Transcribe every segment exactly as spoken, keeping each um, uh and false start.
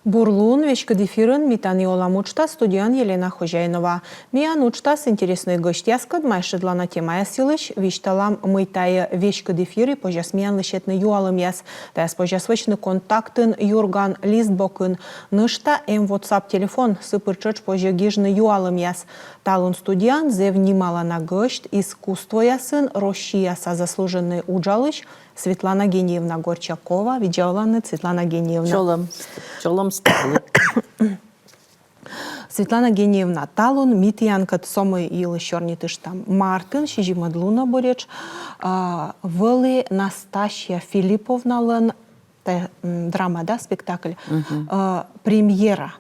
Бур лун, веськыд эфирын «Ми тані олам» уджтас, студияын Елена Хозяинова. Миян уджтас интереснӧй гӧсьтъяскӧд майшӧдлана темаяс йылысь висьталам, мый тайӧ веськыд эфир и позяс миянлы сетны юалӧмъяс. Тайӧс позяс вӧчны Контактын «Юрган» лист бокын. Нӧшта эм WhatsApp телефон, сы пыр тшӧтш позьӧ гижны юалӧмъяс. Талун студияын зэв нималана гӧсьт, искусствоясын Россияса заслуженнӧй уджалысь Светлана Гениевна Горчакова. Видза оланныд, Светлана Гениевна. Чолӧм, чолӧм ставлы. Светлана Гениевна, талун ми тіянкӧд со мый йылысь сёрнитыштам. Мартын, сизимӧд лунӧ буретш, а, вӧлі Настасья Филипповналӧн тайӧ, м, драма, да, спектакль, а, премьера.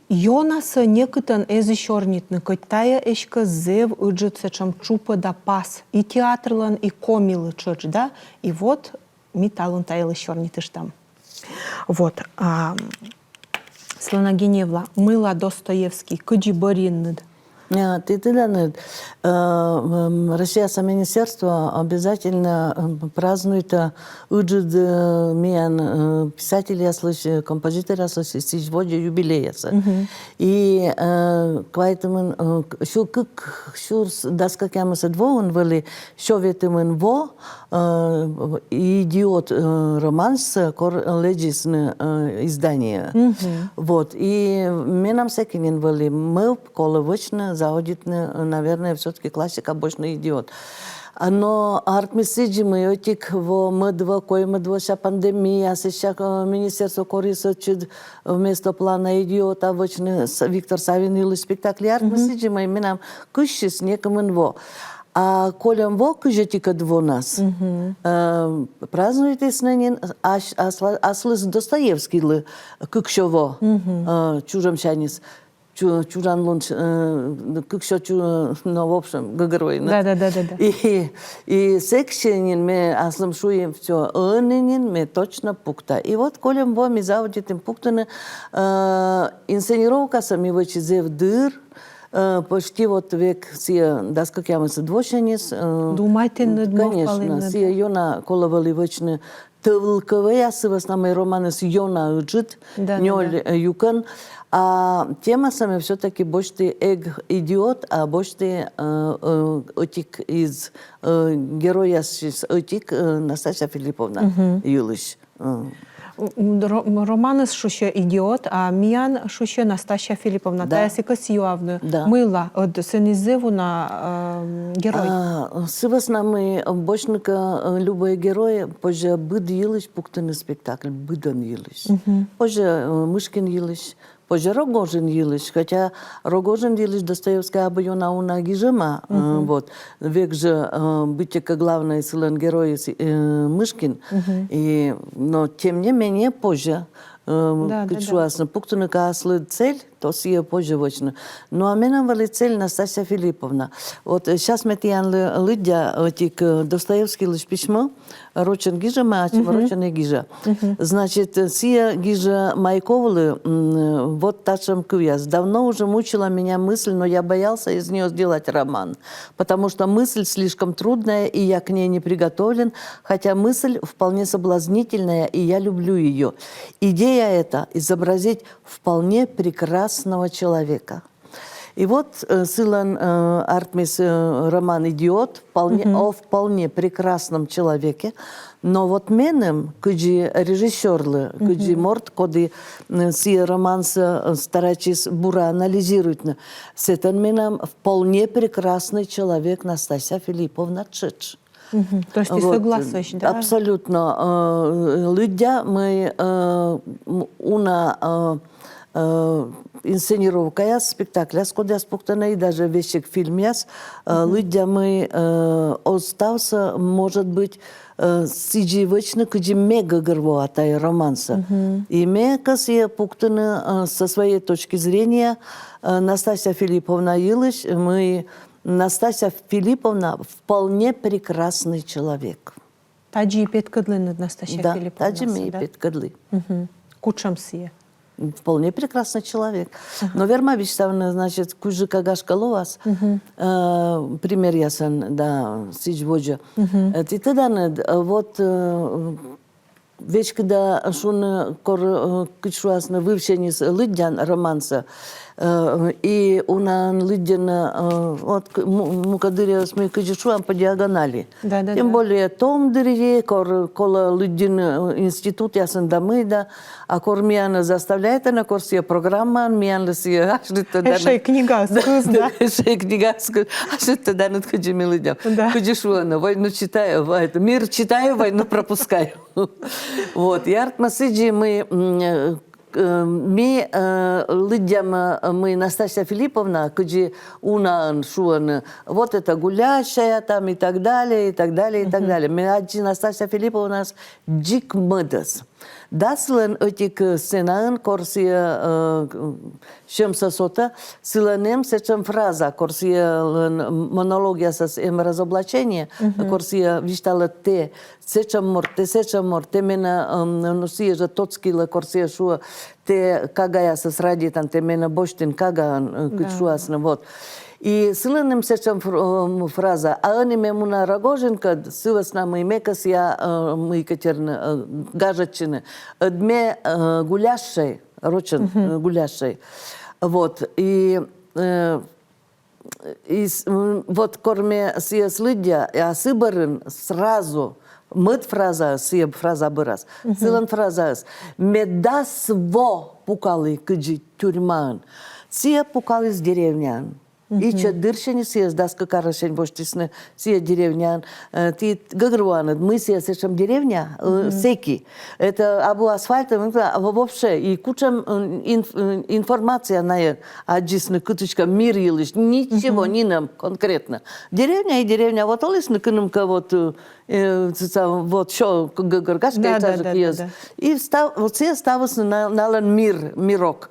Ёнасӧ некытӧн эз и сёрнитны, кӧть тайӧ эськӧ зэв ыджыд сэтшӧм тшупӧда пас и театрлӧн, и Комилы тшӧтш, да, и вот ми талун та йылысь сёрнитыштам. Вот, а, Светлана Гениевна, мыйла Достоевский, кыдзи бӧрйинныд? А, ті тӧданныд, э, м, Россияса министерство обязательно, м, празднуйтӧ ыджыд, э, миян, э, писательяслысь, э, композиторъяслысь сідз водзӧ юбилейяссӧ. И, э, квайтымын, э, к-, сю-, кык сюрс дас кӧкъямысӧд воын вӧлі сё ветымын во, э, «Идиот», э, романсӧ кор лэдзисны, э, издание. Вот. И менам сэки нин вӧлі мӧвп, колӧ вӧчны, заводитны, э, наверное, всё-таки классика босьтны «Идиот». А, но артмис сідзи, мый ӧтик во, мӧд во, коймӧд во, сэсся пандемия, сэсся, э, министерство корис ӧтчыд вместо плана «Идиота» вӧчны с-, Виктор Савин йылысь спектакль. Артмис сідзи, мый менам кыссис некымын во. А кольӧм во кызь ӧтикӧд вонас, э, празднуйтісны нин ас-, асла-, аслыс Достоевскийлы кыксё во, э, чужӧмсяньыс. Чу-, чужан лун, э, кыксё чу-, ну, в общем, гӧгӧрвоинныд. Да, да, да, да, да. И, и сэкся нин ме аслым шуи, всё, ӧні нин ме точно пукта. И вот кольӧм во ми заводитім пуктыны, э, инсценировкасӧ ми вӧчим зэв дыр, э, почти вот век сійӧ дас кӧкъямысӧд восяньыс, э, думайтінныд, конечно, мӧвпалінныд, сійӧ да? Ёна колӧ вӧлі вӧчны тӧвлык вӧя, сы вӧсна мый романыс ёна ыджыд, да, да, нёль, да, э, юкӧн. А темасӧ ме всё-таки босьті эг идиот, а босьті, э, э, ӧтик из, э, геройясысь ӧтик, э, Настасья Филипповна йылысь. Э. М, ро-, м, романыс шусьӧ «Идиот», а миян шусьӧ Настасья Филипповна. Да. Тайӧс и кӧсйи юавны. Да. Мыйла, ӧд сэні зэв уна, э, герой. А, сы вӧсна мый босьтны кӧ, э, любӧй герой, позьӧ быд йылысь пуктыны спектакль, быдӧн йылысь. Позьӧ, э, Мышкин йылысь, позьӧ Рогожин йылысь, хотя Рогожин йылысь Достоевскӧй абу ёна уна гижӧма, э, вот, век жӧ, э, быттьӧкӧ главнӧй сылӧн геройыс, э, Мышкин, и, но тем не менее позьӧ, э, да, да, кыдз шуасны, пуктыны кӧ аслыд цель, то сійӧ позьӧ вӧчны. Ну, а менам вӧлі цель Настасья Филипповна. Вот, э, щас ме тіянлы лыддя ӧтик, э, Достоевскийлысь письмӧ, рочӧн гижӧма, ачым рочӧн и гижа. Значит, э, сійӧ гижӧ Маяковлы, м, вот татшӧм кывъяс: «Давно уже мучила меня мысль, но я боялся из неё сделать роман, потому что мысль слишком трудная, и я к ней не приготовлен, хотя мысль вполне соблазнительная, и я люблю её. Идея эта — изобразить вполне прекрасного человека». И вот, э, сылӧн, э, артмис, э, роман «Идиот», вполне, о вполне прекрасном человеке. Но вот меным, кыдзи режиссёрлы, кыдзи морт, коді, м, сійӧ романсӧ, э, старайтчис бура анализируйтны, сэтӧн менам вполне прекрасный человек Настасья Филипповна тшӧтш. То есть ты согласуешь, да? Абсолютно. Э, лыддя, мый, э, м, уна, э, э, инсценировкаяс, спектакляс, кодъяс пуктӧны, и даже весиг фильмъяс, э, лыддя, мый, э, оз ставсӧ, может быть, э, сідзи вӧчны, кыдзи ме гӧгӧрвоа тайӧ романсӧ. И ме кӧсйи пуктыны, э, со своей точки зрения, э, Настасья Филипповна йылысь, мый Настасья Филипповна вполне прекрасный человек. Тадзи и петкӧдлінныд Настасья Филипповнасӧ, да? Да, тадзи ме и петкӧдлі. Кутшӧм сійӧ? Вполне прекрасный человек. Но верма висьтавны, значит, кыдзи кагашка лоас, э, примеръясӧн, да, сідз водзӧ. Э, ті тӧданныд, э, вот, э, Веськыда шуны, кор, э, кыдз шуасны, вывсяньыс лыддян романсӧ. Э, и унаӧн лыддьыны, э, вот к-, му-, мукӧддырйиыс ми кыдзи шуам, по диагонали. Да, да, да. Тем более том дырйи, кор колӧ лыддьыны, э, институтъясын да мый да, а кор миянӧс заставляйтӧны, кор сійӧ программаын, миянлы сійӧ ӧшӧй книгаыс кыз, да? Ӧшӧй книгаыс кыз, ӧшӧй тӧданныд, кыдзи ми лыддям. Да. Кыдзи шуӧны, войну читаю, вой-, мир читаю, войну пропускаю. Вот, и артмӧ сідзи, мый, м, э, ми, э, лыддям, э, мый Настасья Филипповна, кыдзи унаӧн шуӧны, вот это гулящая там и так далее, и так далее, и так далее. Ме аддзи Настасья Филипповнаӧс дзик мӧдӧс. Да, сылӧн ӧтик, э, сценаын, кор сійӧ, э, сьӧмсӧ сотӧ, сылӧн эм сэтшӧм фраза, кор сійӧлӧн монологъясас эм разоблачение, кор сійӧ висьталӧ: «Тэ сэтшӧм морт, тэ сэтшӧм морт, тэ менӧ», эм, ну, сійӧ жӧ Тоцкилы, кор сійӧ шуӧ: «Тэ кагаясӧс радейтан, тэ менӧ босьтін кагаӧн», э, кыдз шуасны, вот. И сылӧн эм сэтшӧм фр-, эм, фраза: «А ӧні ме муна Рогожинкӧд сы вӧсна, мый ме кӧсъя, э, мый кӧ, терны, э, гажӧдчыны. Ӧд ме, э, гулящӧй, рочӧн, э, гулящӧй». Вот. И, э, и с-, м, вот кор ме сійӧс лыддя, а сы бӧрын сразу, мӧд фраза, сійӧ фраза бӧрас. Сылӧн фразаыс: «Ме дас во пукалі кыдзи тюрьмаын». Сійӧ пукаліс деревняын. Ичӧт дырсянь сійӧс дас кык арӧссянь босьтісны сійӧ деревняын. Э, ті гӧгӧрвоанныд, мый сійӧ сэтшӧм деревня, э, сэки. Это абу асфальтӧн, а во-, вообще, и кутшӧм, м, инф-, м, информация найӧ аддзисны кытыськӧ мир йылысь, ничего, нинӧм конкретно. Деревня и деревня, вот олісны кынӧмкӧ, вот, э, э, ц-, ц-, вот, сё, к-, г-, гӧгӧр гашкӧ, да, и тажӧ да, да, киӧс. Да. И став-, вот сійӧ ставыс на-, налӧн мир, мирок.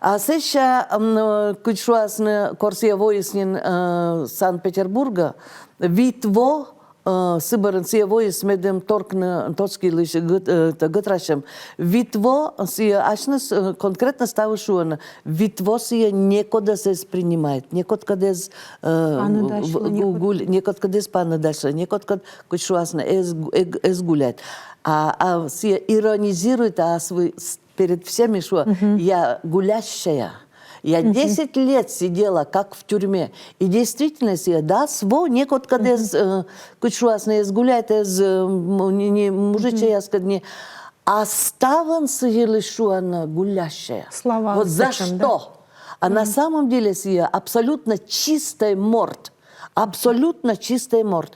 А сэсся, м, э, кыдз шуасны, кор сійӧ воис нин, э, Санкт-Петербургӧ, вит во, э, сы бӧрын сійӧ воис, медым торкны Тоцкилысь гӧт-, э, т-, гӧтрасьӧм. Вит во сійӧ асьныс, э, конкретно ставыс шуӧны. Вит во сійӧ некодӧс эз принимайт, некодкӧд эз, э, паныдасьлы, в-, гу-, некод- гуль-, некодкӧд эз паныдасьлы, некодкӧд, кыдз шуасны, эз гу-, эг-, эз гуляйт. А, а сійӧ иронизирует, а свы-, с-, перед всеми шуӧ: «Я гулящая. Я десять лет сидела как в тюрьме». И действительно сійӧ дас во некодкӧд эз, э, кыдз шуасны, эз гуляйт, эз, э, м, ни, ни мужичӧйяскӧд, ни. А ставӧн сы йылысь шуӧны гулящая. Слова. Вот за что? А на самом деле сійӧ абсолютно чистӧй морт. Абсолютно чистӧй морт.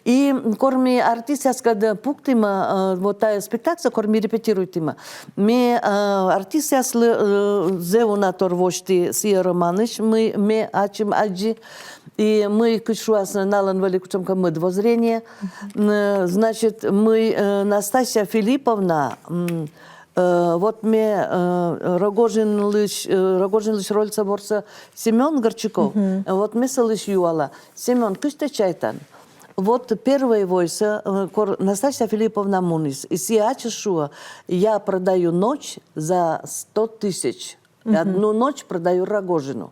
И кор ми артистъяскӧд пуктім, э, вот тайӧ спектакльсӧ, кор ми репетируйтім, ми, э, артистъяслы, э, зэв уна тор восьті сійӧ романысь, мый ме ачым аддзи, и мый, кыдз шуасны, налӧн вӧлі кутшӧмкӧ мӧд воззрение. М, э, значит, мый, э, Настасья Филипповна, м, Э, вот ме, э, Рогожинлысь, э, Рогожинлысь рольсӧ ворсӧ Семён Горчаков. Э, вот ме сылысь юала: «Семён, кыдз тэ чайтан?» Вот первой войсӧ, э, кор Настасья Филипповна муніс, и сійӧ ачыс шуӧ: «Я продаю ночь за сто тысяч. И одну ночь продаю Рогожину».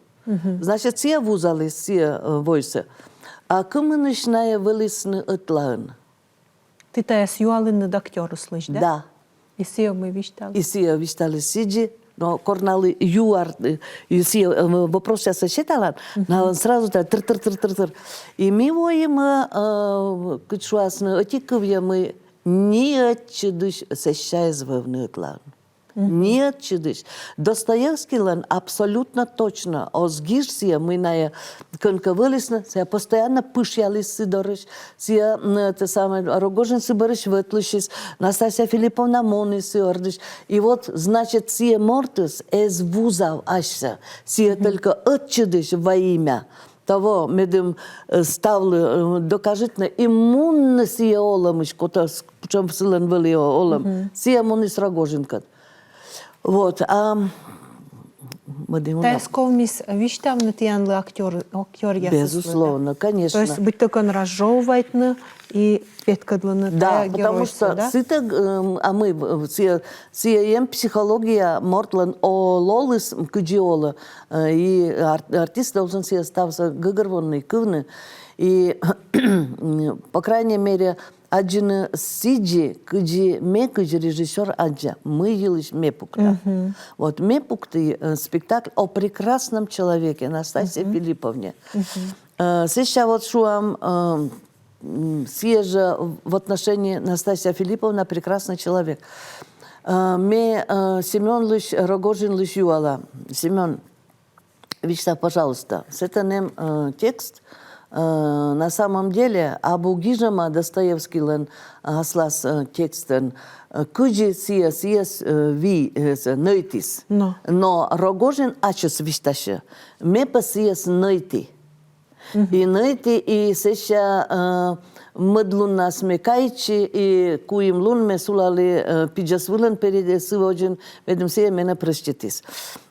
Значит, сійӧ вузаліс сійӧ, э, войсӧ. А кымынысь найӧ вӧлісны ӧтлаын? Ті тайӧс юалінныд актёрыслысь, да? Да. И сійӧ мый висьталіс? И сійӧ висьталіс сідзи, но кор налы юар-, и сійӧ, э, вопросъяссӧ сеталан, налӧн сразу та тыр-тыр-тыр-тыр-тыр. И ми воим, э, кыдз шуасны, ӧти кывйӧ, мый ни ӧтчыдысь сэсся эз вӧвны ӧтлаын. Ни ӧтчыдысь. Достоевскийлӧн абсолютно точно оз гиж сійӧ, мый найӧ кӧнкӧ вӧлісны, сійӧ постоянно пышъяліс сы дорысь, сійӧ, м, это самое, Рогожин сы бӧрысь вӧтлысьыс, Настасья Филипповна муніс сы ордысь. И вот, значит, сійӧ мортыс эз вузав асьсӧ, сійӧ только ӧтчыдысь во имя того, медым, э, ставлы, э, докажитны, и мунны сійӧ олӧмысь, кутас-, кутшӧм сылӧн вӧлі о-, олӧм. Сійӧ муніс Рогожинкӧд. Вот, а, мӧдім уна. Тайӧс ковмис висьтавны тіянлы актёр, актёръясыслы, да? Безусловно, конечно. То есть быттьӧкӧ разжевывайтны и петкӧдлыны тайӧ геройсӧ, да? Да, потому что сытӧг, эм, а мый, э, сійӧ, сійӧ эм психология мортлӧн о-, олыс, кыдзи олӧ, э, и ар-, артист должен сійӧ ставсӧ гӧгӧрвоны, кывны. И, по крайней мере, аддзыны сідзи, кыдзи ме, кыдзи режиссёр аддза, мый йылысь ме пукта. Вот ме пукті, э, спектакль о прекрасном человеке Настасье Филипповне. Э, сэсся вот шуам, э, м, сійӧ жӧ в отношении Настасья Филипповна прекрасный человек. Э, ме, э, Семёнлысь, Рогожинлысь юала. Семён, висьтав, пожалуйста, сэтӧн эм, э, текст, э, на самом деле, абу гижӧма Достоевскийлӧн аслас, э, текстӧн, э, кыдзи сійӧ, сійӧс, э, ви-, э, с-, нӧйтіс. Но. Но Рогожин ачыс висьтасьӧ: ме пӧ сійӧс нӧйті. И нӧйті, и сэсся, э, мӧд луннас ме кайитчи, и куим лун ме сулалі, э, пидзӧс вылын перед, э, сы водзын, медым сійӧ менӧ прӧститіс.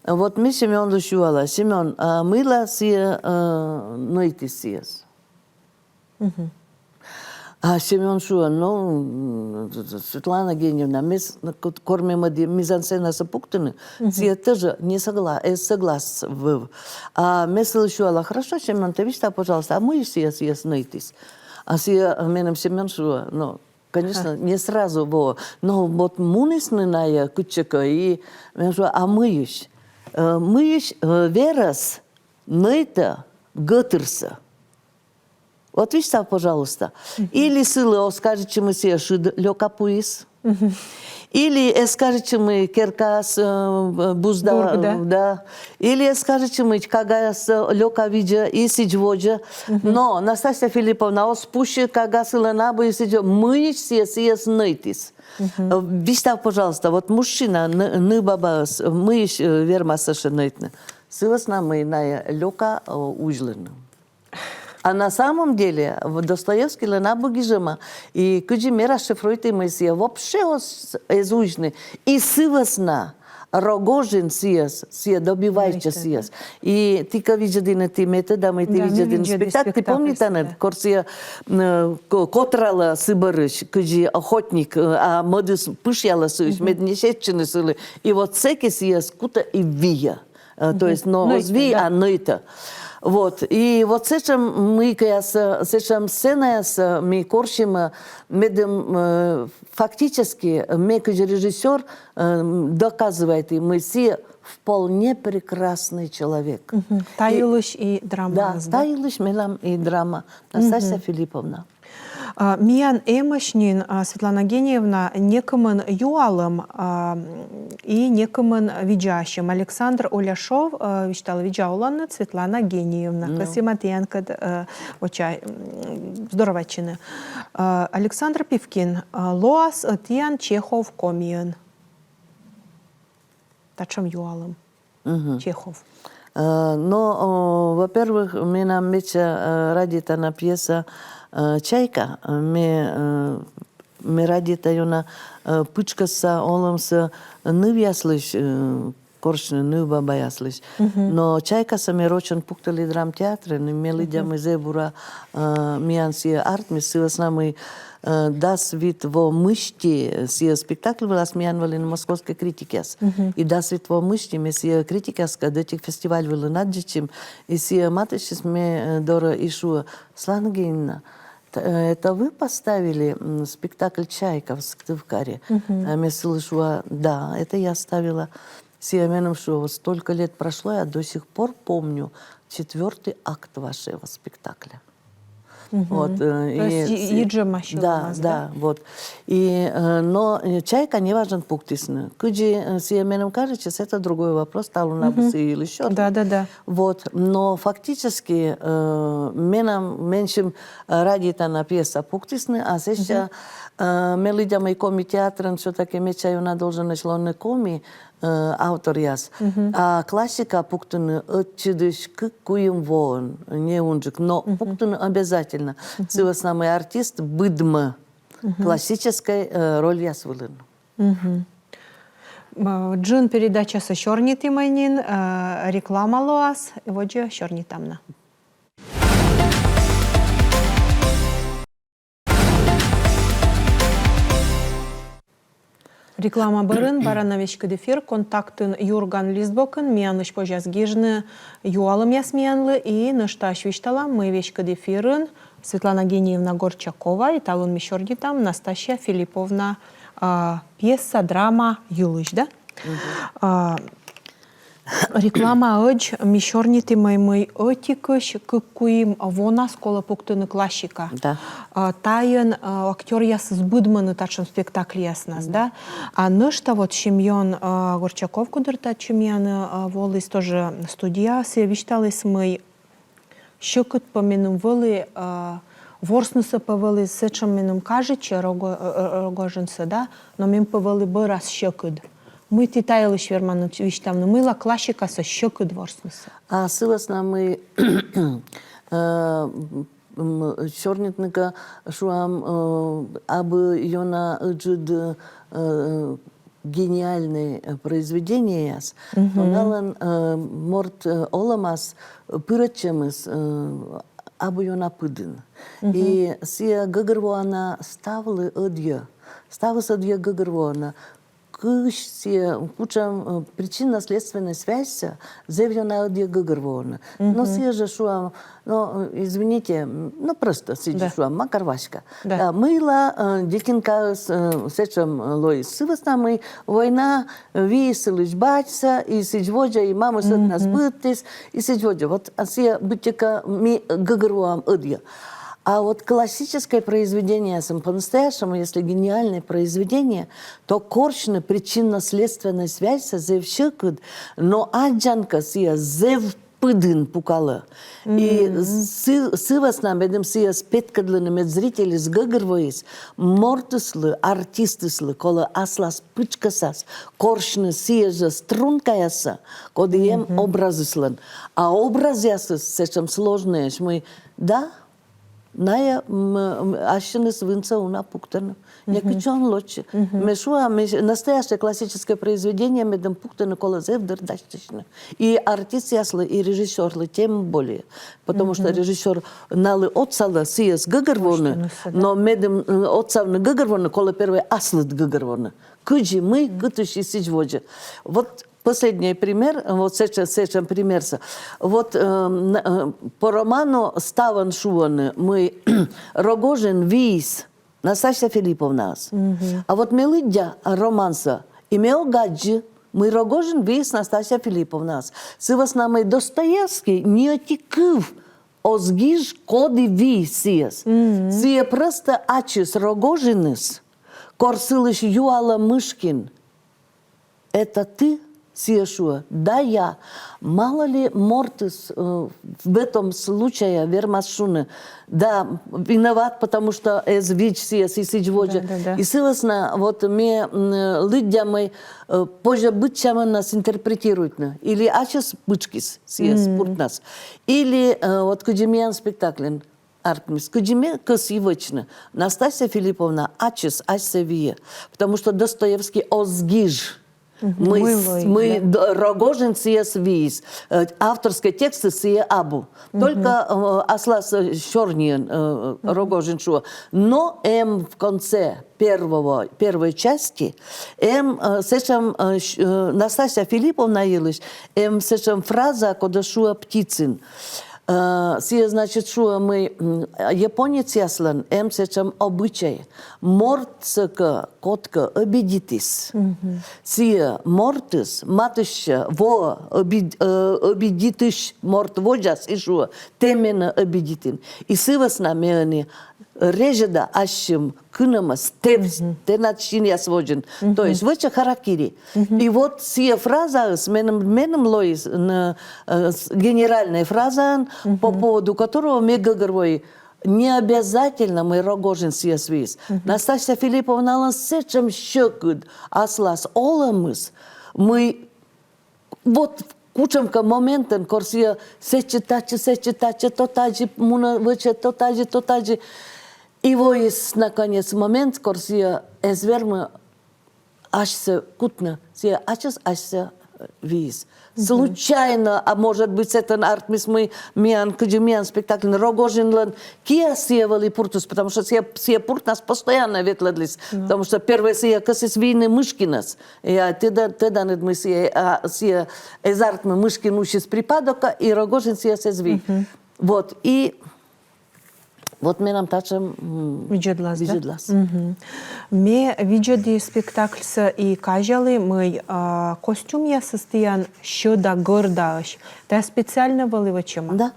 Вот ме Семёнлысь юала: Семён, а мыйла сійӧ, э, нӧйтіс сійӧс? А Семён шуӧ: ну, м, Светлана Геньевна, ме с-, ну, кор-, кор ме мӧді мизансценасӧ пуктыны, сійӧ тоже не согла-, э, соглас вӧв. А ме сылысь юала: хорошо, Семён, тэ висьтав, пожалуйста, а мыйысь сійӧ сійӧс нӧйтіс? А сійӧ, э, меным Семён шуӧ, ну, конечно, не сразу, во. Но вот мунісны найӧ кытчӧкӧ, и ме шуа: а мыйысь? Э, мыйысь, э, верӧс нӧйтӧ гӧтырсӧ. Вот висьтав, пожалуйста. Или сылы оз кажитчы, мый сійӧ шыд лёка пуис. Или эз кажитчы, мый керкаас, э, бузда, бург, да. Да. Или эз кажитчы, мый кагаяс, э, лёка видзӧ и сідз водзӧ. Но Настасья Филипповна оз пусьы, кага сылӧн абу и сідз водзӧ. Мыйысь сійӧ сійӧс нӧйтіс? Э, висьтав, пожалуйста, вот мужчина, ны-, нывбабаыс, мыйысь, э, вермас сійӧс нӧйтны? Сы вӧсна, мый найӧ лёка, э, узьлӧны. А на самом деле в Достоевскийлӧн абу гижӧма. И кыдзи ме расшифруйті, мый сійӧ вообще оз, эз узьны. И сы вӧсна Рогожин сійӧс, сійӧ добивайтчӧ сійӧс. И ті кӧ видзӧдінныд, ті, ме тӧда, мый ті видзӧдінныд спектакль, ті помнитанныд, кор сійӧ, м, э, ко-, котралӧ сы бӧрысь, кыдзи охотник, э, а мӧдыс пышъялӧ сыысь, мед не сетчыны сылы. И вот сэки сійӧс кутӧ и виӧ. Э, то есть, но оз ви, а нӧйтӧ. Вот. И вот сэтшӧм мыйкӧясӧ, сэтшӧм сценаясӧ ми корсим, э, медым, э, фактически, э, ме кыдзи режиссёр, э, доказывайті, мый сійӧ вполне прекрасный человек. Та йылысь и драма. Да, та йылысь менам и драма. Настасья Филипповна. А, миян эмӧсь нин, а, Светлана Гениевна, некымын юалӧм, а, м, и некымын видзаасьӧм. Александр Уляшов, а, висьталӧ: видза оланныд, Светлана Гениевна. Ну. Кӧсйӧма тіянкӧд, а, воча-, м, здоровайтчыны. А, Александр Пивкин, а, лоас-ӧ тіян Чехов Комиын? Татшӧм юалӧм. Чехов. Э, но, о, во-первых, менам медся, э, радейтана пьеса, э, «Чайка». Ме, э, ме радейта ёна, э, пытшкӧсса олӧмсӧ нывъяслысь, э, корсьны, нывбабаяслысь. Но «Чайкасӧ» ме рочӧн пуктылі драмтеатрын, и ме лыддя, мый зэв бура, э, миян сійӧ артмис, сы вӧсна мый Э, дас вит во мысти сійӧ спектакль вылас миян вӧліны московскӧй критикъяс. И дас вит во мысти ме сійӧ критикъяскӧд ӧтик фестиваль вылын аддзысим, и сійӧ матыстчис ме, э, дорӧ и шуӧ: «Светлана Гениевна, т-, э, это вы поставили, м, спектакль «Чайка» в Сыктывкаре?» А ме сылы шуа: «Да, это я ставила». Сійӧ меным шуӧ: «Вот столько лет прошло, я до сих пор помню четвёртый акт вашего спектакля». Вот, э, то есть и-, йиджӧма сьылӧмас, да? Да, да, вот. И, э, но, э, «Чайка» неважӧн пуктісны. Кыдзи, э, сійӧ меным кажитчис, это другой вопрос, талун абу сы йылысь сёрни. Да, да, да. Вот, но фактически, э, менам, менсьым, э, радейтана пьеса пуктісны, а сэсся, э, ме лыддя, мый коми театрын всё-таки медся ёна долженӧсь лоны коми, э, авторъяс. А классика пуктыны ӧтчыдысь кык-куим воӧн, не унджык, но пуктыны обязательно. Сы вӧсна мый артист быдмӧ классическӧй, э, рольяс вылын. М, джын передачасӧ сёрнитім нин, э, реклама лоас, водзӧ сёрнитам на. Реклама бӧрын бара на веськыд эфир. Контактын «Юрган» листбокын миянлысь позяс гижны юалӧмъяс миянлы, и нӧшта висьтала, мый веськыд эфирын Светлана Гениевна Горчакова, и талун ми сёрнитам Настасья Филипповна, а, пьеса, драма йылысь, да? А, реклама ӧдзӧс ми сёрнитім, мый ӧтикысь кык-куим вонас колӧ пуктыны классика. Да. А, тайӧн, а, актёръясыс быдмӧны татшӧм спектакльяснас, да? А нӧшта вот Семён, а, Горчаков, кудыр татчӧ миян, а, воліс, тоже студияӧ, сійӧ висьталіс, мый сьӧкыд пӧ меным вӧлі, а, ворснысӧ пӧ вӧлі сэтшӧм, меным кажитчӧ, Рого-, э, э, Рогожинсӧ, да, но мен пӧ вӧлі бӧрас сьӧкыд. Мый ті та йылысь верманныд висьтавны, мыйла классикасӧ сьӧкыд ворснысӧ? А сы вӧсна, мый, э, м, сёрнитны кӧ, шуам, э, абу ёна ыджыд, э, гениальнӧй, э, произведениеяс, то налӧн, э, морт, э, олӧмас, э, пырӧдчӧмыс, э, абу ёна пыдын. И сійӧ гӧгӧрвоана ставлы ӧдйӧ. Ставыс ӧдйӧ гӧгӧрвоана. Кысь сійӧ, кутшӧм, э, причинно-следственнӧй связьсӧ зэв ёна ӧдйӧ гӧгӧрвоана. Но сійӧ жӧ, шуам, но, э, извините, м, но просто сідзи, шуам, Макар Васька. Да. Да, мыйла, э, детинкаыс, э, сэтшӧм, э, лоис. Сы вӧсна, мый война, э, виис сылысь батьсӧ, и сідз водзӧ, и мамыс ӧтнас быдтіс, и сідз водзӧ. Вот, а сійӧ быттьӧкӧ ми гӧгӧрвоам ӧдйӧ. А вот классическӧй произведениеясын, по-настоящему, если гениальное произведение, то корсьны причинно-следственнӧй связьсӧ зэв сьӧкыд, но аддзан кӧ, сійӧ зэв пыдын пукалӧ. И сы, сы вӧсна медым сійӧс петкӧдлыны, мед зрительыс гӧгӧрвоис, мортыслы, артистыслы колӧ аслас пытшкӧсас корсьны сійӧ жӧ стрункаяссӧ, коді эм образыслӧн. А образъясыс сэтшӧм сложнӧйӧсь, мый, да, найӧ, м, м, ассьыныс вынсӧ уна пуктыны. Некытчӧ он лоӧ. Ме шуа, ме с-, настоящее классическое произведение медым пуктыны, колӧ зэв дыр дасьтысьны. И артистъяслы, и режиссёрлы тем более. Потому что режиссёр налы отсалӧ сійӧс гӧгӧрвоны, но медым, м, отсавны гӧгӧрвоны, колӧ первой аслыд гӧгӧрвоны. Кыдзи, мый, кытысь и сідз водзӧ. Вот последний пример, вот сэтшӧм, сэтшӧм примерсӧ. Вот, э, н-, э, по роману ставӧн шуӧны, мый Рогожин виис Настасья Филипповнаӧс. А вот ме лыддя романсӧ, и ме ог аддзы, мый Рогожин виис Настасья Филипповнаӧс. Сы вӧсна, мый Достоевский ни ӧти кыв оз гиж, коді виис сійӧс. Сійӧ просто ачыс Рогожиныс, кор сылысь юалӧ Мышкин: «Это ты?» Сійӧ шуӧ: «Да, я». Мало ли мортыс, э, в этом случае вермас шуны: «Да, виноват, потому что эз видз сійӧс», и сідз водзӧ. Да, да, да. И сы вӧсна вот ме, м, лыддя, мый, э, позьӧ быдсямӧнас интерпретируйтны. Или ачыс пытшкис сійӧс пуртнас, или, э, вот кыдзи миян спектакльын артмис, кыдзи ме кӧсйи вӧчны: Настасья Филипповна ачыс асьсӧ виӧ, потому что Достоевский оз гиж, мый, мый Рогожин сійӧс виис, э, авторскӧй текстыс сійӧ абу. Только, э, аслас, э, сёрниӧн, э, Рогожин шуӧ. Но эм в конце первого, первой части, эм, э, сэтшӧм, э, щ-, э, Настасья Филипповна йылысь, эм сэтшӧм фраза, коді шуӧ Птицын. Э, сійӧ, значит, шуӧ, мый, м, японецъяслӧн эм сэтшӧм обычай: мортсӧ кӧ кодкӧ обидитіс, сійӧ мортыс матыстчӧ, воӧ обид-, э, обидитысь морт водзас и шуӧ: «Тэ менӧ обидитін». И сы вӧсна ме ӧні резьӧда ассьым кынӧмӧс тэ-, тэнад синъяс водзын. То есть вӧчӧ харакири. И вот сійӧ фразаыс меным, меным лоис, н-, э, с-, генеральнӧй фразаӧн, по поводу которого ме гӧгӧрвои: не обязательно, мый Рогожин сійӧс виис. Настасья Филипповналӧн сэтшӧм сьӧкыд аслас олӧмыс, мый вот кутшӧмкӧ моментын, кор сійӧ сэтчӧ-татчӧ, сэтчӧ-татчӧ, то тадзи мунӧ, вӧчӧ, то тадзи, то тадзи. И воис, наконец, момент, кор сійӧ эз вермы асьсӧ кутны, сійӧ ачыс асьсӧ, виис. Случайно, а может быть, сэтӧн артмис, мый миян, кыдзи миян спектакльын Рогожинлӧн киас сійӧ вӧлі пуртыс, потому что сійӧ, сійӧ пуртнас постоянно ветлӧдліс, потому что первой сійӧ кӧсйис вийны Мышкинӧс. Я тӧда-, тӧданныд, мый сійӧ, а, сійӧ эз артмы, Мышкин усис припадокӧ, и Рогожин сійӧс эз вий. Вот, и вот менам татшӧм, м, видзӧдлас, да? Видзӧдлас. Ме видзӧді спектакльсӧ и казялі, мый, а, костюмъясыс тіян сьӧда гӧрдаӧсь. Тайӧ специально вӧлі вӧчӧма? Да.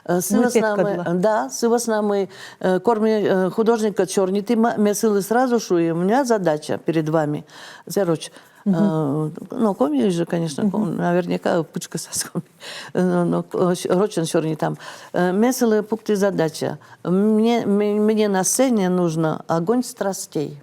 Э, сы вӧсна мый, да, сы вӧсна мый, э, кор ми, э, художниккӧд сёрнитім, ме сылы сразу шуи: у меня задача перед вами. Зэв роч. Э, ну, коми же, конечно, ком-, наверняка пытшкӧсас коми. Э, но, э, с-, рочӧн сёрнитам. Э, ме сылы пукті задача. Мне, ме-, мне на сцене нужно огонь страстей,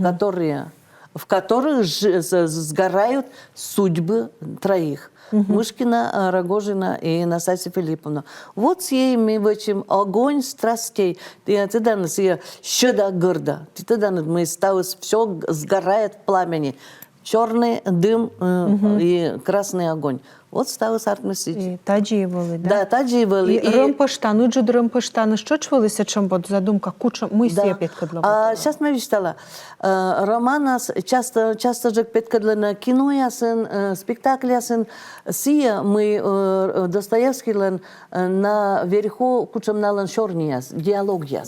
которые, в которых ж-, с-, сгорают судьбы троих. Мышкина, э, Рогожина и Настасья Филипповна. Вот сійӧ ми вӧчим огонь страстей. Ті тӧданныд, сійӧ сьӧда гӧрда. Ті тӧданныд, мый ставыс всё г-, сгорает в пламени. Чёрный дым, э, и красный огонь. Вот ставыс артмис сідз. И тадзи и вӧлі, да? Да, тадзи и вӧлі. И рӧмпӧштан, ыджыд рӧмпӧштан, тшӧтш вӧлі сэтшӧм вот задумка, кутшӧм, мый сійӧ петкӧдлӧ. А, щас ме висьтала. Э, романас часто, часто жӧ петкӧдлӧны киноясын, э, спектакльясын, сійӧ, мый, э, Достоевскийлӧн, э, наверху кутшӧм налӧн сёрнияс, диалогъяс.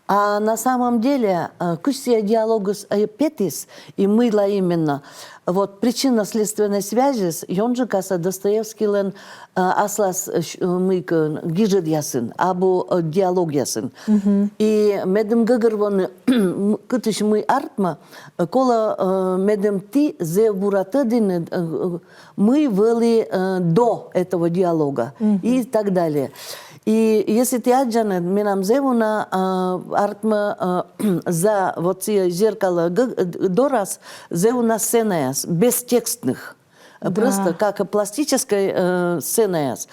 А на самом деле, э, кыдз сійӧ диалогыс, э, петіс, и мыйла именно. Вот причинно-следственной связьыс ёнджыкасӧ Достоевскийлӧн, э, аслас, э, щ-, э, мыйкӧ, гижӧдъясын, абу, э, диалогъясын. И медым гӧгӧрвоны, кытысь мый артмӧ, э, колӧ, э, медым ті зэв бура тӧдінныд, э, э, мый вӧлі, э, до этого диалога и так далее. И если ті аддзанныд, менам зэв уна, э, артмӧ, э, за вот сійӧ зеркало г-, э, дорас зэв уна сценаяс, бестекстных. Э, просто как пластической, э, сценаяс.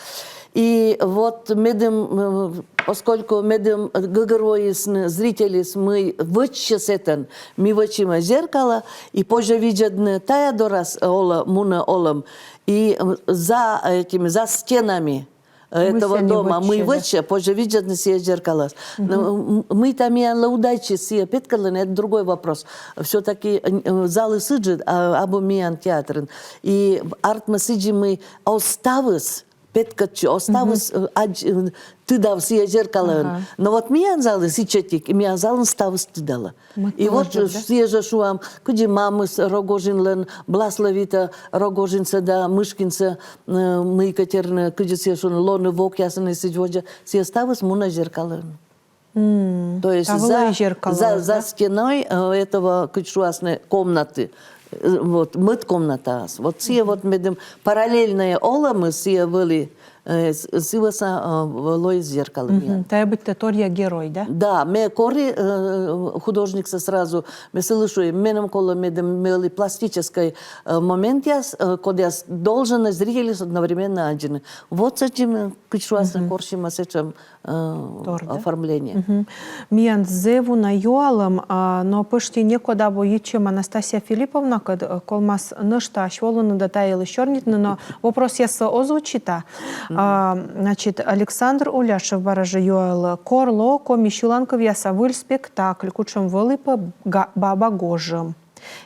И вот медым, э, поскольку медым гӧгӧрвоисны зрительыс, мый вӧчсьӧ сэтӧн, ми вӧчимӧ зеркало, и позьӧ видзӧдны тайӧ дорас, э, олӧ-, мунӧ олӧм, и, э, за этими, за стенами этого дома, мый вӧчсьӧ, позьӧ видзӧдны сійӧ зеркалоас. Но, м, мыйта миянлы удайтчис сійӧ петкӧдлыны, это другой вопрос. Всё-таки, э, залыс ыджыд, а, абу миян театрын. И артмӧ сідзи, мый оз ставыс петкӧдчы, оз ставыс, э, аддз-, э, тыдав сійӧ зеркалоын. Но вот миян залыс ичӧтик, и миян залын ставыс тыдалӧ. И вот сійӧ жӧ, шуам, кыдзи мамыс Рогожинлӧн, Бласлӧвитӧ Рогожинсӧ да Мышкинсӧ, э, мыйкӧ терны, кыдзи сійӧ шуӧны, лоны вокъясӧн и сідз водзӧ, сійӧ ставыс мунӧ зеркалӧын. То есть за, за, за стеной, э, этого, кыдз шуасны, комнаты. Э, вот, мӧд комнатаас. Вот сійӧ вот медым параллельнӧя олӧмыс сійӧ вӧлі, э, с-, сы вӧсна, э, лоис зеркало миян. Тайӧ быттьӧ торъя герой, да? Да, ме кори, э, художниксӧ сразу, ме сылы шуи, меным колӧ, медым вӧлі пластическӧй, э, моментъяс, э, кодъяс должен зрительыс одновременно аддзыны. Вот сэтшӧм, кыдз шуасны, корсима сэтшӧм, э, оформление. Миян зэв уна юалӧм, а, но пӧшти некод абу йитчӧма Настасья Филипповнакӧд, э, колмас нӧшта ась волыны да та йылысь сёрнитны, но вопросъяссӧ озвучита. А, значит, Александр Уляшев бара жӧ юалӧ: кор лоӧ коми сьыланкывъяса выль спектакль, кутшӧм вӧлі пӧ га-, «Баба гожӧм»?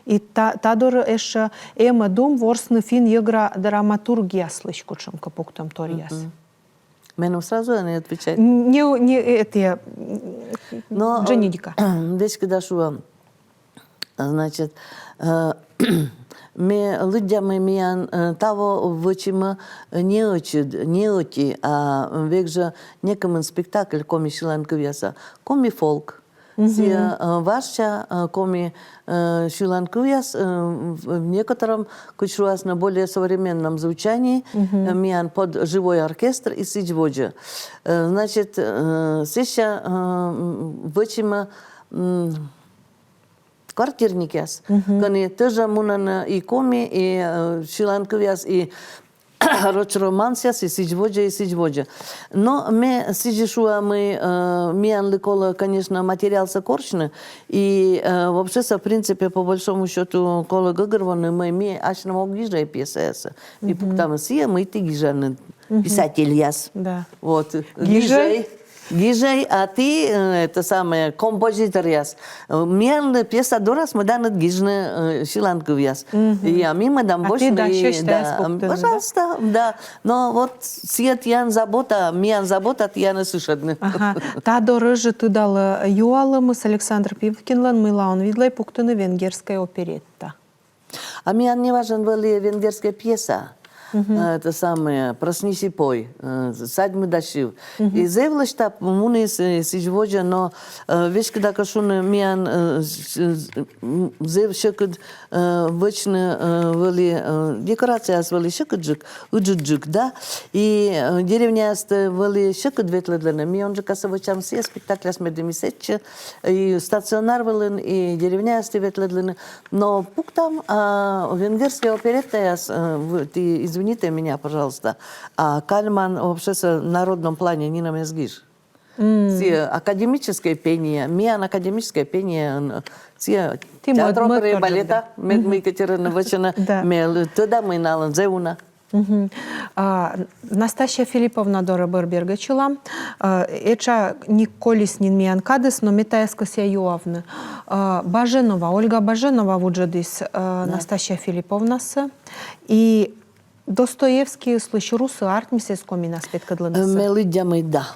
И та, та дорӧ ещӧ: эм-ӧ дум ворсны финн-йӧгра драматургъяслысь кутшӧмкӧ пуктӧмторъяс? Меным сразу не отвечать. Не, не, это я, м, но, дженедика. Веськыда шуам. Значит, э, ме лыддя, мый миян, э, таво вӧчимӧ не ӧтчыд, не ӧти, а век жӧ некымын спектакль коми сьыланкывъяса. Коми фолк. Сійӧ, э, важся, э, коми, э, сьыланкывъяс, э, в, в некотором, кыдз шуасны, более современном звучании, э, миян под живой оркестр и сідз водзӧ. Э, значит, э, сэсся, э, м, вӧчимӧ, м, квартирникъяс, кӧні тоже мунӧны и коми, и, э, сьыланкывъяс, и роч романсъяс, и сідз водзӧ, и сідз водзӧ. Но ме сідзи шуа, мый, э, миянлы колӧ, конечно, материалсӧ корсьны, и, э, вообще-со, в принципе, по большому счёту, колӧ гӧгӧрвоны, мый ми асьным ог гижӧй пьесаяссӧ. Ми пуктам сійӧ, мый ті гижанныд, писательяс. Да. Вот. Гижӧй. Гижӧй. Гижӧй, а ті, э, это самое, композиторъяс. Э, миянлы пьеса дорас мӧданныд гижны, э, сьылан кывъяс. И а ми мӧдам босьтны, да, пожалуйста, да. Но вот сійӧ тіян забота, миян забота тіянӧс ышӧдны. Ага. Та дорӧ жӧ, тыдалӧ, юалӧмыс Александр Пивкинлӧн, мыйла он видлӧй пуктыны венгерскӧй оперетта. А миян неважӧн вӧлі венгерскӧй пьеса. Э, это самое, «Проснись и пой», э, «Садьмы да сьыв». И зэв лӧсьыда муніс, э, сідз водзӧ, но, э, веськыда кӧ шуны, миян, э, с- с- м, зэв сьӧкыд, э, вӧчны, э, вӧлі, э, декорацияяс вӧлі сьӧкыдджык, ыджыдджык, да. И, э, деревняястӧ вӧлі сьӧкыд ветлӧдлыны. Ми унджыкасӧ вӧчам сійӧ спектакльяс, медым и сэтчӧ, и стационар вылын, и деревняястӧ ветлӧдлыны. Но пуктам, а, венгерскӧй опереттаяс, э, в- ті извините меня, пожалуйста, а Кальман вообще-со в народном плане нинӧм эз гиж. Сійӧ академическӧй пение, миян академическӧй пение, н- сійӧ театр оперы и балета, мед мый кӧ тӧдӧны, вӧчӧны, ме тӧда, мый налӧн зэв уна. А, Настасья Филипповна дорӧ бӧр бергӧдчылам. А, этша ник колис нин миян кадыс, но ме тайӧс кӧсъя юавны. А, Баженова, Ольга Баженова вуджӧдіс, а, Настасья Филипповнасӧ. И Достоевскийыслысь русӧ артмис эз комиӧн петкӧдлыны? Э, ме лыддя, мый да.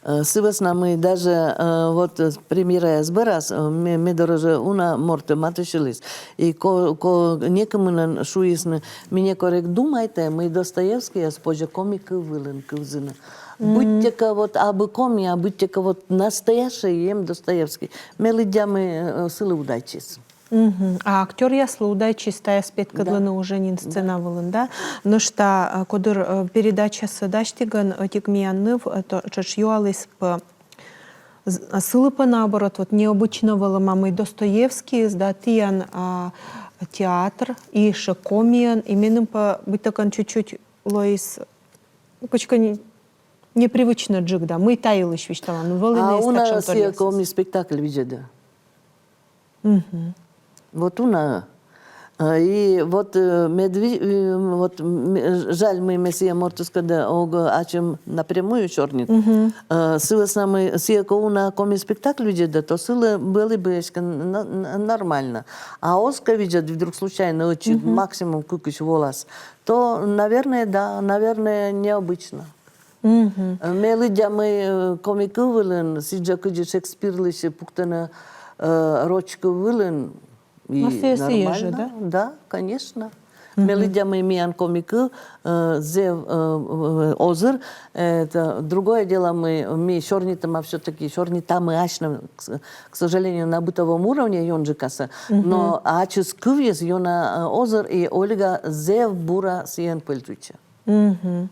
Э, сы вӧсна мый даже, э, вот, э, премьераяс бӧрас, э, ме, ме дорӧ жӧ уна морт матыстчыліс. И ко, ко некымынӧн шуисны, ми некор эг думайтӧй, мый Достоевскийӧс позьӧ коми кыв вылын кывзыны. Быттьӧкӧ вот абу коми, а быттьӧкӧ вот настоящӧй эм Достоевский. Ме лыддя, мый, э, сылы удайтчис. Мгм. А актёръяслы удайтчис тайӧс петкӧдлыны уже нин сцена вылын, да? Нӧшта, а, кодыр, э, передачасӧ дасьтігӧн, э, ӧтик миян ныв, э, то, тшӧтш юаліс пӧ, з- а, сылы пӧ наоборот, вот необычно вӧлӧма, мый Достоевскийыс, да, тіян, а, театр, и ещё комиӧн, и меным пӧ быттьӧкӧ чуть-чуть лоис, кыдзкӧ не- непривычнӧджык, да, мый та йылысь висьталан. А уна сійӧ коми спектакль видзӧдӧ. Мгм. Вот уна. А, и вот, э, медви-, э, вот, м, жаль, мый ме сійӧ мортыскӧд ог ачым напрямую сёрнит. Мгм. Э, сы вӧсна мый сійӧ кӧ уна коми спектакль видзӧдӧ, то сылы было бы эськӧ н- н- нормально. А оз кӧ видзӧд, вдруг случайно ӧтчыд, максимум кыкысь волас, то, наверное, да, наверное, необычно. Мгм. Ме лыддя, мый, э, коми кыв вылын, сідз жӧ кыдзи Шекспирлысь пуктӧны, э, роч кыв вылын, и нормально. Да, конечно. Ме лыддя, мый миян коми кыв, э, зэв, э, э, озыр, это другое дело, мый ми сёрнитам, а всё-таки сёрнитам ми асьным, к с- к сожалению, на бытовом уровне ёнджыкасӧ, но ачыс кывйыс ёна, э, озыр, и Ольга зэв бура сійӧн пӧльтувтчӧ. Мгм.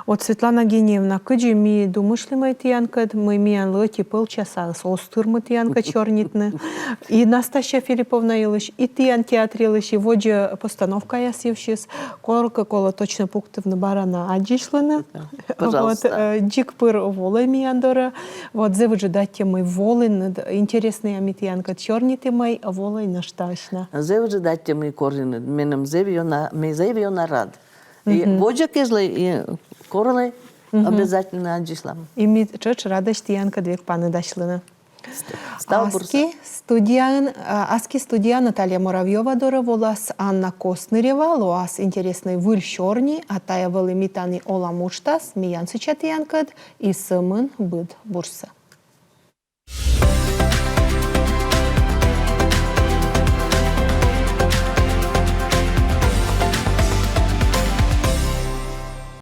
Вот, Светлана Гениевна, кыдзи ми думыштлім тіянкӧд, мый миянлы ӧти пӧлчасаыс оз тырмы тіянкӧд сёрнитны. И Настасья Филипповна йылысь, и тіян театр йылысь, и водзӧ постановкаяс йывсьыс. Коркӧ колӧ точно пуктывны бара на аддзысьлыны. Да, пожалуйста. Вот, э, дзик пыр волӧй миян дорӧ. Вот, зэв ыджыд аттьӧ, мый волін, д- интереснӧя ми тіянкӧд сёрнитімӧй, волӧй нӧшта асьнӧ. Зэв ыджыд аттьӧ, мый коринныд, меным зэв ёна, ме зэв ёна рад. И водзӧ кежлӧ, и корӧлӧй, обязательно аддзысьлам. И ми тшӧтш радӧсь тіянкӧд век паныдасьлыны. Став бурсӧ. Аски студияын, а, аски студияӧ Наталья Муравьёва дорӧ волас Анна Костнырева, лоас интереснӧй выль сёрни, а тайӧ вӧлі «Ми тані олам» уджтас, миян сэтчӧ тіянкӧд и сӧмын быд бурсӧ.